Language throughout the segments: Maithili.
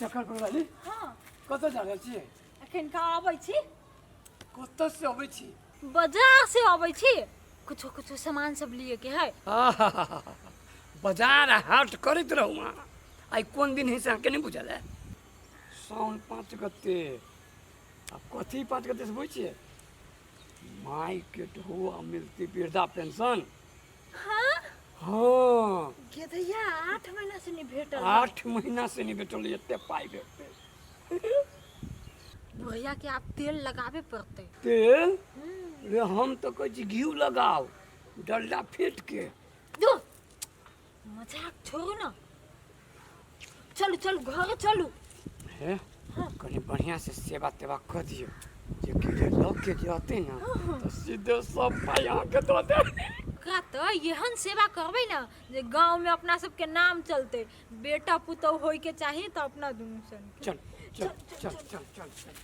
चक्कर पर वाली। हाँ। कतऽ जा रहल छियै? एखन कहाँ अबै छी? कतऽ से अबै छी? बाजार से अबै छी, कुछो कुछो सामान सब लिए के है। आहाहाहा, बाजार हाट करैत रहू अहाँ। आइ कोन दिन है से अहाँके नहि बुझल है? साउन 5 गते। आब कथी 5 गते से बुझै छियै? माय के ढोआ मिलती वृद्धा पेंशन। हाँ। हाँ। गेदैया 8 महीना से नहीं भेटल। 8 महीना से नहीं भेटल, एते पाइ भेटतै। बुढ़िया के आब तेल लगाबे पड़तै। तेल रे, हम तऽ कहै छी घी लगाओ डलडा फेट के। दो मजाक छोड़ू ना, चलू चलू घरे चलू। हे कनि बढ़िया से सेवा तेवा कऽ दियौ जे कीड़े लऽ के जतै ने तऽ सीधे सब पाइ अहाँके दऽ देब। ओकरा तऽ एहन सेवा करबै ने जे गाँव में अपना सबके नाम चलतै। बेटा पुतहु होय के चाही तऽ अपना दुनू सन के। चल चल चल चल चल चल।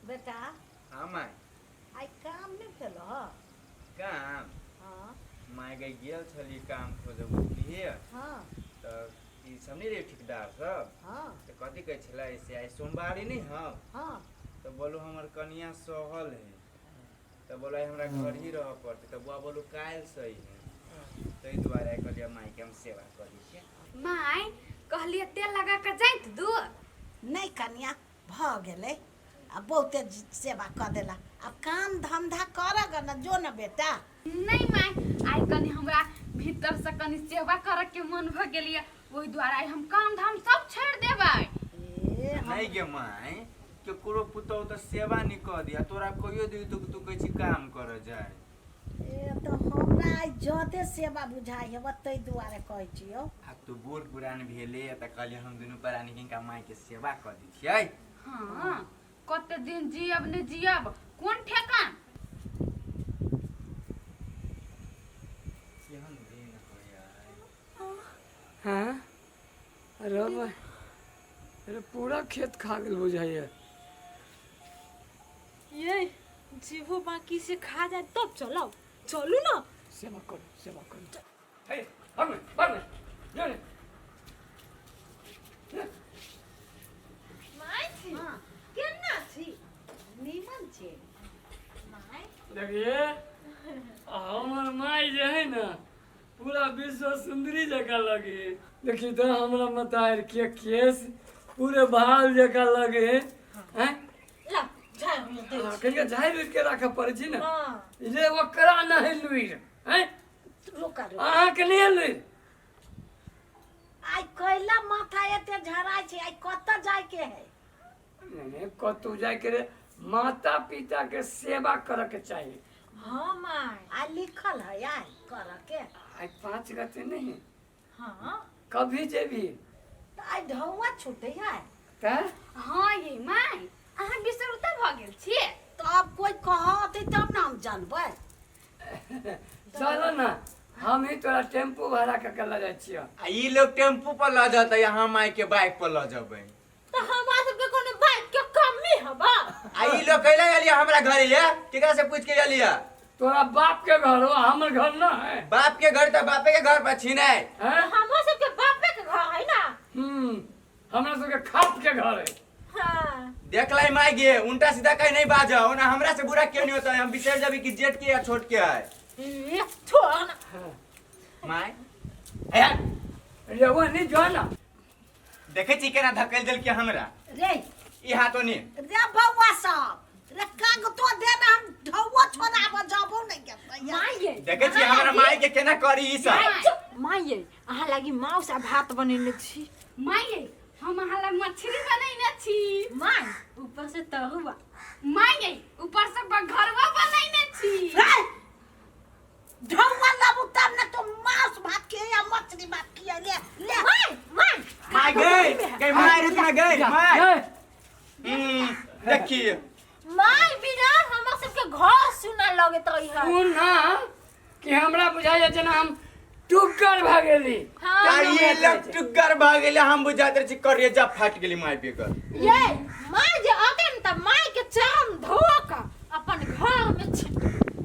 बेटा। हाँ माय। आइ काम नहि भेल हँ? काम? हाँ। माय गई गेल छली काम खोजऽ बुझलियै। हाँ। तऽ ई सब नहि रहै ठेकेदार सब। हाँ। तऽ कथी कहै छलै से आइ सोमवारी नहि हौ? हाँ। तऽ बोलू हमर कनिया सहल है, तऽ बोलो आइ हमरा घर ही रहऽ पड़तै। तऽ बौआ बोलू काल्हि सही है, ताहि दुआरे आइ कहलियै मायके हम सेवा करै छियै। माय कहलियै तेल लगा कऽ जाइत दू। नहि कनिया, भऽ गेलै, आ बहुते सेवा कऽ देला। आब काम धंधा करऽ ग न, जो न बेटा। नहि माय, आइ कनि हमरा भीतरसँ कनि सेवा करऽ के मन भऽ गेल यऽ, ओहि दुआरे आइ हम काम धाम सब छोड़ि देबै। ए हम नहि गे माय, केकरो पुतहु तऽ सेवा नहि कऽ दिया, तोरा कहियो दियौ तऽ तू कहै छी काम करऽ जाय। ए तऽ हमरा आइ जादे सेवा बुझाइ हेबऽ ताहि दुआरे कहै छियौ। आब तू बूढ़ पुरान भेले तऽ कहलियै हम दुनू प्राणी हिनका मायके सेवा कऽ दै छियै। हाँ, कते दिन जियब नहि जियब कोन ठेकान। केहन दिन होइया। हाँ अरे भाई, अरे पूरा खेत खा गेल बुझाइए। ये जेहो बाकी से खा जाए तब चलो, चलू ना। सेवा करू सेवा करू। हे भाग में भाग में जो ने। माय छी। हाँ। केना छी? नीमन छी। माय देखिए हमर माय जे है ना पूरा विश्व सुंदरी जकाँ लगे। देखी तो हमरा मतार के केस पूरे बाल जकाँ लगे हैं। ला झाड़ में दे। हाँ, कनिका झाड़ि उड़ि के राखऽ पड़ै छै ने। हाँ। जे ओकरा नहि है लुरि हैं। रुका रुका। अहाँके नहि है लुरि। आइ कैला माथा एते झराइ छै, आइ कतऽ जाइके है? नहि नहि कतहु जाइके रे, माता पिता के सेवा करऽ के चाही। हाँ माय। आइ लिखल है आइ करऽ के। आइ 5 गते नहीं है। हाँ। कभी जेबी? तऽ आइ ढौआ छूटै है। तऽ? हाँ ये माय, अहाँ बिसरुता भऽ गेल छियै। तऽ आब कोइ कहतै तब ने हम जानबै। चलो ना, हम ही तोरा टेम्पू भाड़ा कऽ के लऽ जाइ छियौ। आ ई लोग टेम्पू पर लऽ जेतै, हम माय के बाइक पर लऽ जेबै। तऽ हमरा सबके कोनो बाइक के कमी हबा? आ ई लोग कैला गेलियै हमरा घरे ये? केकरा से पूछ के गेलियै? तोरा बाप के घर हो, हमर घर ना है। बाप के घर तऽ बापे के घर पर छी नै। हैं? हमरा सबके बापे के घर है ना। हमरा सबके खाप के घर है। हाँ। देख लाई माय गे, उल्टा सीधा कहीं नहीं बाजा, ओना हमरा से बुरा क्यों नहीं होता है, हम बिसर जाबी कि जेठ के या छोट के है। ए, छोड़ ना। हाँ। माय। ए, रे वो नहीं जो ना। देखे छी केना धकेल देल के हमरा। रे। ई हाथो नहीं। रे बौआ सब, रे काग तो दे ना, हम ढौओ छोड़ाबऽ जाबो नहीं के। माय ये। देखे छी हमरा माय के केना करी ई सब। माय ये, अहाँ लागी मांस आ भात बनेने छी। माय ये, हम अहाँ ला मछली बनेने छी। माय, ऊपर से तरुआ। माय ये, ऊपर से बघरवा बनेने छी। रे, ढौआ लाबू तब ने तो मांस भात के या मछली भात के ले ले। माय, माय। माय गई, गई माय रुक ना गई, माय। गई। देखिए। माय बिना हमर सबके घर सुना लगैत रही है। सुन ना कि हमरा बुझाइए जेना हम टुक्कर भऽ गेली। हाँ। आ ई लोग टुग्गर भऽ गेलै, हम बुझाइत रहै छी करेजा फाटि गेली माय बेगर। ये माय जे अते न त माय के चरम धो के अपन घर में छिट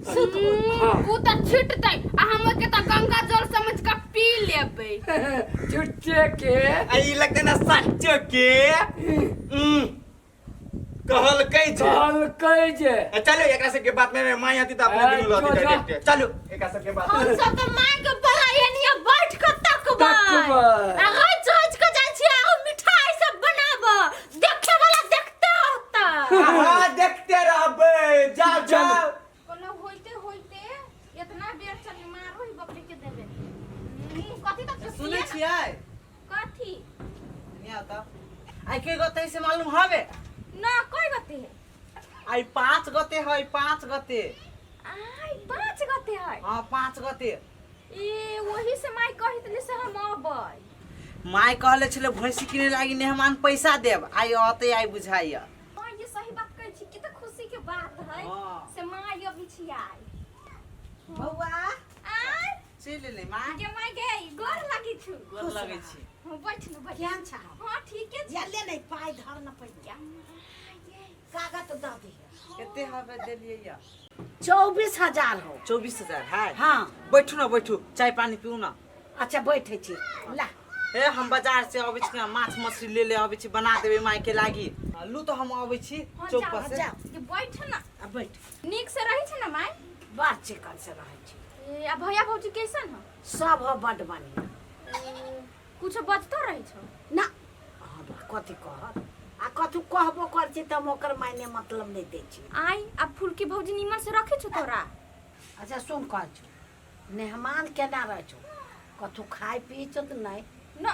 सुत। हाँ। उ त छिटतै आ हम के त गंगा जल समझ के पी लेबै। झूठे के। आ ई लगते ना सच्चो के। कहलकै जे। कहलकै जे। आ चलो एकरा सबके बात में माई आती त अपने ए, दुनू लती जो, जो। डायरेक्ट। चलो एकरा सबके बात हम सब तऽ माय के बड़ा एनिया बैठ के तकबै। तकबै। आ रच रच के जाइ छी आ मिठाई सब बनाब, देखे वाला देखते रहता। हाँ देखते रहबै, जाओ जाओ। कोनो होइते होइते इतना बेर चली मारो ही बकरी के देबे। कथी तक सुनै छियै? कथी? नहीं आता। आई के गते से मालूम हवे? ना, कोई गते है? आई 5 गते है, 5 गते। आई 5 गते है? हाँ 5 गते। ए वही से माई कहित ले से हम अबै। माई कहले छले भैंसी किने लागी मेहमान पैसा देब, आई अते आई बुझाइया। हां ये सही बात कहै छी, कि त खुशी के बात है। हाँ। से माई अभी छी आई। बौआ आय चलि एलै माई। के माई गे गोर लागी छु। गोर लगै छी। हां बैठ न बैठ। केहन छ? हां ठीके छी। या ले नहीं पाई धर न पहिले। कागज तो दऽ दिहे। कते हवे देलियै या? 24,000 हो। 24,000 है? हाँ। बैठू ना बैठू, चाय पानी पीऊ ना। अच्छा बैठे छी ला। ए हम बाजार से अबै छी ना, माछ मछली ले ले अबै छी, बना देबै माई के लागी। लू तो हम अबै छी हाँ, चौक जाओ, पर से। जाओ। के बैठ ना। आ बैठ। नीक से रहै छै ना माई? बड़ चिकन से रहै छी। ए आ भैया भौजी कैसन हो? सब हो बड बढ़िया। कुछ बजतो रहै छौ? ना हमरा कथी कहत, आ कथू कहबो कर छी त हम ओकर मायने मतलब नहीं दै छी। आई आ फुलकी भौजी निमन से रखे छौ तोरा? अच्छा सुन कहै छौ, मेहमान केना रहै छौ? कथू खाइ पी छौ त नहीं? ना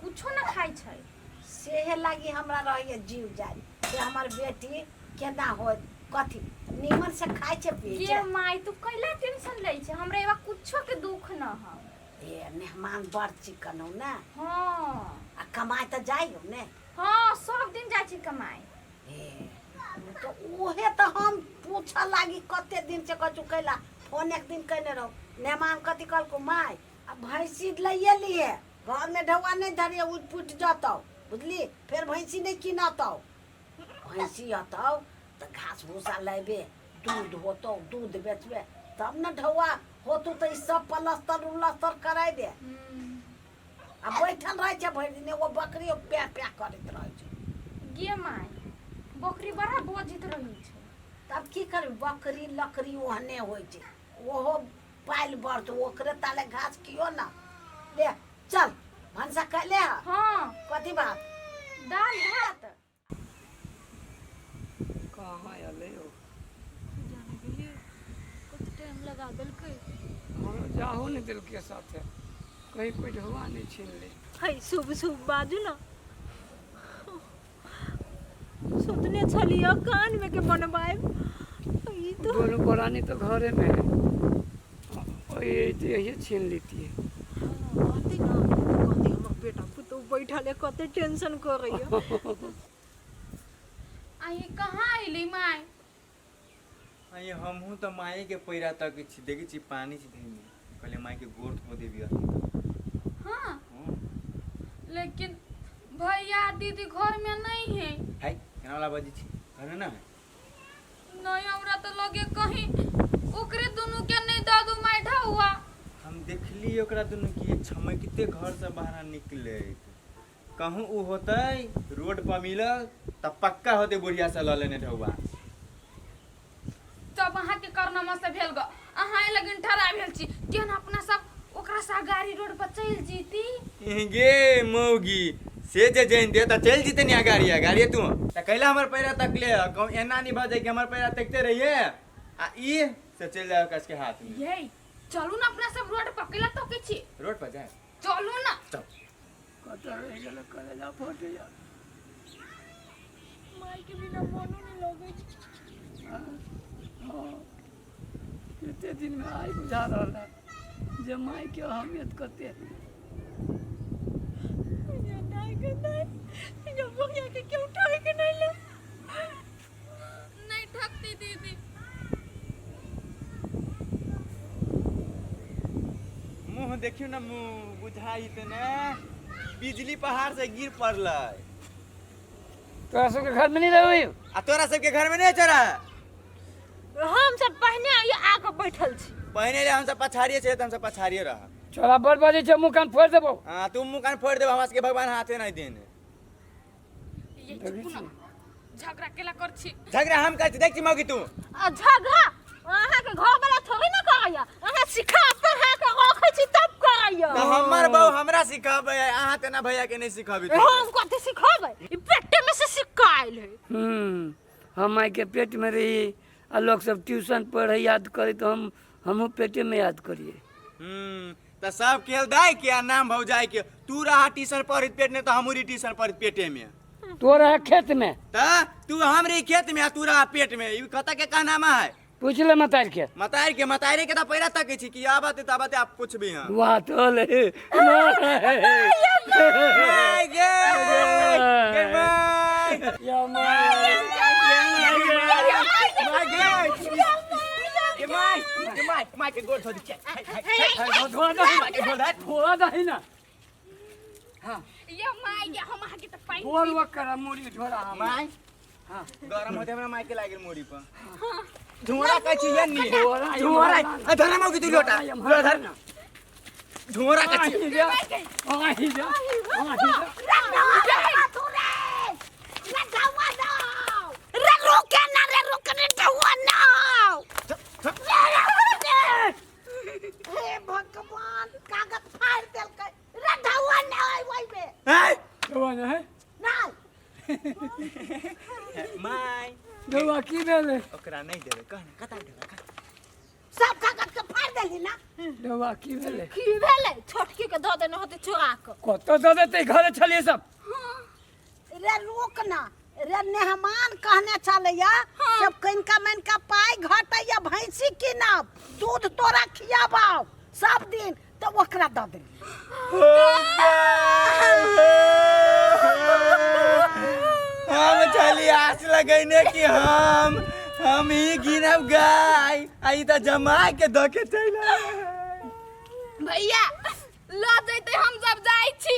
कुछो ना खाइ छै। सेहे लागी हमरा रहैए जीव जान से हमर बेटी केना होत, कथी निमन से खाइ छै पी गे छै। माई तू कैला टेंशन लै छै, हमरा एबा कुछो के दुख न ह। ए मेहमान बड़ चिकन हो ना। हाँ। आ कमाए त जाइ हो ने? हाँ सब दिन जाइ छै कमाए। ए तो उहे त हम पूछऽ लागी कते दिन से कछु कैला फोन एक दिन कैने रहो। मेहमान कथी कहलको माय आ भैंसी लैए लिए, घर में ढौआ नहीं धरिए, उ फुटि जतौ बुझली, फेर भैंसी नहीं किनतौ। भैंसी हतौ त घास भूसा लेबे, दूध होतौ, दूध बेचबे तब न ढौआ होतौ, त ई सब पलस्तर उलस्तर कराय दे। आ बैठल रहै छै भरि दिन, एगो बकरी प्या प्या करैत रहै छै। गे माय बकरी बड़ा बोझित रहै छै। तब की करबी, बकरी लकड़ी ओहने होइ छै, ओहो पालि बढ़तौ, ओकरे ताले घास कियो ना। ले चल भनसा कैले ह? हाँ। कथी भात? दाल भात। कहाँ अलै हो? जाने गेलियै कते टाइम लगा देलकै। हम जाहो नहीं देलकै साथे, कहीं कोई ढौआ नहीं छीन ले। है शुभ शुभ बाजू ना, सोचने छलियै कान में के बनवाएब ई तो। दोनों परानी तो घरे में है, और ये यही छीन लेती है। कहती ना कहती हमर बेटा पुतोह बैठल है कते टेंशन करैया। आई कहाँ अइली माई? आई हमहूँ तऽ माई के पैरा तक छी, देखै छी पानी छी धैने, कहलियै माई के गोर धो देबी अखनी। हाँ। हाँ। लेकिन भैया दीदी घर में नहीं है। हाय केना वाला बजै छी, घर में ना है? नहीं हमरा तो लगे कहीं ओकरे दुनू के नहीं दादू माई ढौआ। हम देखली ओकरा दुनू के छमकिते घर से बाहर निकलैत, कहूँ उ होतै रोड पर मिलल तऽ पक्का होतै बुढ़िया से लऽ लेने ढौआ। तब अहाँ के करनामा से भेल ग, अहाँ एहि लगन ठड़ा भेल छी, केहन अपना सब ओकरा सा गाड़ी रोड पर चलि जीती। गे मौगी से जे जैन दे तऽ चलि जीते नी गाड़ी गाड़ी। तू तऽ कैला हमर पैरा तकले, कहूँ एना नहीं भऽ जाय कि हमर पैरा तकते रहिए आ ई से चलि जाय ओकरा सबके हाथ में। ये चलू ना अपना सब रोड पर, कैला तकै छी? रोड पर जाय चलू ना। चल। कतऽ रहि गेलै कलेजा फटैया। माई के बिना मनो नहीं लगै छै। हाँ कते दिन में आई बुझा रहल है जे माई के अहमियत कते है। नहीं के नहीं जब भैया के क्यों उठाए के नहीं ले। नहीं ठकती दीदी। मुँह देखियौ ना, मुँह बुझाई त ने बिजली पहाड़ से गिर पड़लै। तोरा सबके घर में नहीं रहबै? आ तोरा सबके घर में नहीं चोरा? हम सब पहिने आके बैठल छी। पहिने ले हम सब पछाड़िए छै त हम सब पछाड़िए रह। छोरा बड़ बजै छै, मुँह कान फोड़ि देबौ। हां, तू मुंह कान फोड़ देब, हमरा सबके भगवान हाथे नहीं देने। ये चुप ना, झगड़ा केला कर छी? झगड़ा हम कर छी? देख छी मौगी तू। आ झगड़ा अहाँके घर वाला थोड़े ना करैया, अहाँ सिखा पढ़ा के रखै छी तब करैया। त हमर बहू हमरा सिखाबै है, अहाँ तेना भैया के नहीं सिखाबी। हम कथी सिखेबै? ई पेटे में से सिखायल है। हम मायके पेट में रही आ लोग सब ट्यूशन पढ़े याद करे तो हम हमहूँ पेटे में याद करिए। त सब खेल दाई के आ नाम भौजाई के। तू रहा ट्यूशन पढ़ित पेट में त हमहूँ रही ट्यूशन पढ़ित पेटे में। तो रहे खेत में। त तू हम रही खेत में आ तू रहा पेट में, ई कत के कहनामा है? पूछ ले मतार के। मतार के, मतारे के त पहिला तकै छी कि आबत त आबत आप कुछ भी। हां वाह तो ले my गे गे my या my my गे गे my गे my my के गोड़ धो दी। धोआ दही, धोआ दही ना। ये my ये हम अहाँके तऽ पानि बोल वकर मुड़ी झोरा हम। My. हाँ। गरम होते हमरा माय के लागल मोरी पर। झोरा कहै छी ये नी झोरा। झोरा आ धरा मौगी तू लोटा लोटा धर झोरा कहै छी। आही जा, आही जा, आही जा। रे रुके ना रे, रुक रे, ढौआ ना। हे भगवान, कागज फाड़ देलकै रे। ढौआ ना ओइ में। हैं? धोआ ना है। नहीं। My. धोआ की भेलै? ओकरा नहीं देबै, कह ना कता देबै, कह। सब कागज के फाड़ देली ना। धोआ की भेलै? की भेलै? छोटकी के दऽ देने होतै चोरा कऽ। कतऽ दऽ देतै? घरे छलियै सब। रे रुक ना रे, मेहमान कहने छलैया जब कनिका मनिका पाइ घटैया भैंसी कीनब, दूध तोरा खियाबाव सब दिन, तऽ ओकरा दऽ देली। हम छली आस लगैने कि हम ही गिनब गाय, आ ई त जमा के दऽ के चलि आयल। भैया लऽ जैते, हम सब जाइ छी।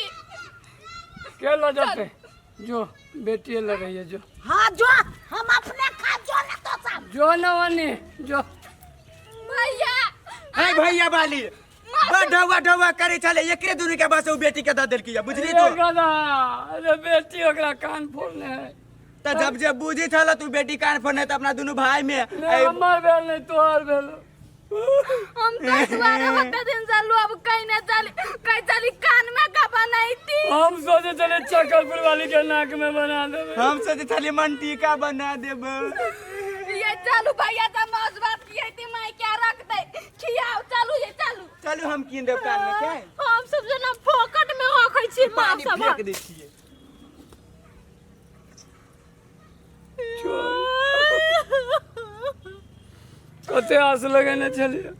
के लऽ जेतै? जो बेटिए लगैया जो। हाँ जो, हम अपने खा जो ना तो सब। जो ना वनी जो। भैया। हे भैया बाली बड़ ढौआ ढौआ करे छले, एकरे दुनू के बस उ बेटी के दऽ देलकी बुझली अरे तू। गधा, अरे बेटी ओकरा कान फोड़ने है। त जब जे बुझी छल तू बेटी कान फोड़ने त अपना दुनू भाई में नहीं हमर भेल नहीं तोहर भेल। हम तो दुआरे होते दिन चलू, अब कहीं ना चली, कहीं चली कान में का बनाईती। हम सोचे चले चकरपुर वाली के नाक में बना देबै। हम सोचे छली मनटीका बना देबै। ये चलू भैया से मौज बात किए थी माई क्या रख दे खियाओ, चलू ये चलू। चलू हम कीन देब कान में क्या। हम सब जना फोकट में रखै छी माँ पानी सब। फेंक दै छियै। कते आस लगेने छलियै।